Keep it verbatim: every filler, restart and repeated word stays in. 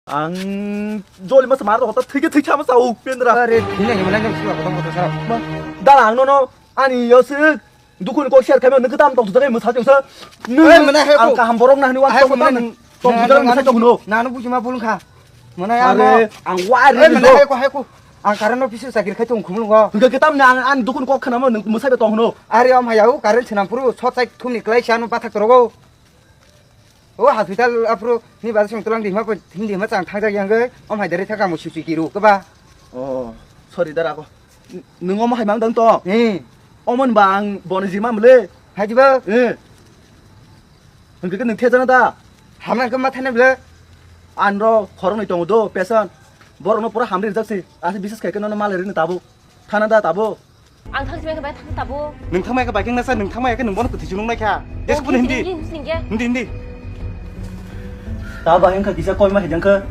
Ang joli mas mar hota thike thik sama sao pendra. Are thina ni mana jong sura kotong kotong sara. Dala ang nono ani yosik dukun kok share khaima nang tam tong jage musa jong sa. Ei, mana hai ko? Ang kaham borok na hani wan tong mana tong jage musa jong no. Nanu buji ma bulung kha. Mana ya mo. Are ang wari. Ei, mana hai ko hai ko. Ang karan no bisu sakir khai tong khumulung go. Hingke ketam na ang an dukun kok khana mo musa be tong no. Are om hayau karan senam puru sot sai thum ni klai sianu pathak torogo. O hospital aphuru ni bazar song tulang dima po thing dima chang thang jak yang ge om hai dere thaka mo suchi kiru ke ba. Oh, sorry dara ko. Nung om hai mang dang to. Eh. Om on bang bon jima mle. Hai jiba. Eh. Nung ke nung thejana da. Hamna ke matha ne ble. An ro khorong ni tong do pesan. Borok no pura hamri jak si. Asi bises kai ke no mal ri ni tabu. Thana da tabu. Ang thang sibeng bai thang tabo. Nung thangmai ka biking nasa, nung thangmai ka nung bono kwthwi chunung naikha. Jes Oh, kuno hindi. Hindi, hindi, hindi. Hindi, hindi. Ta ba hengkha kisa koi ma hejang kha.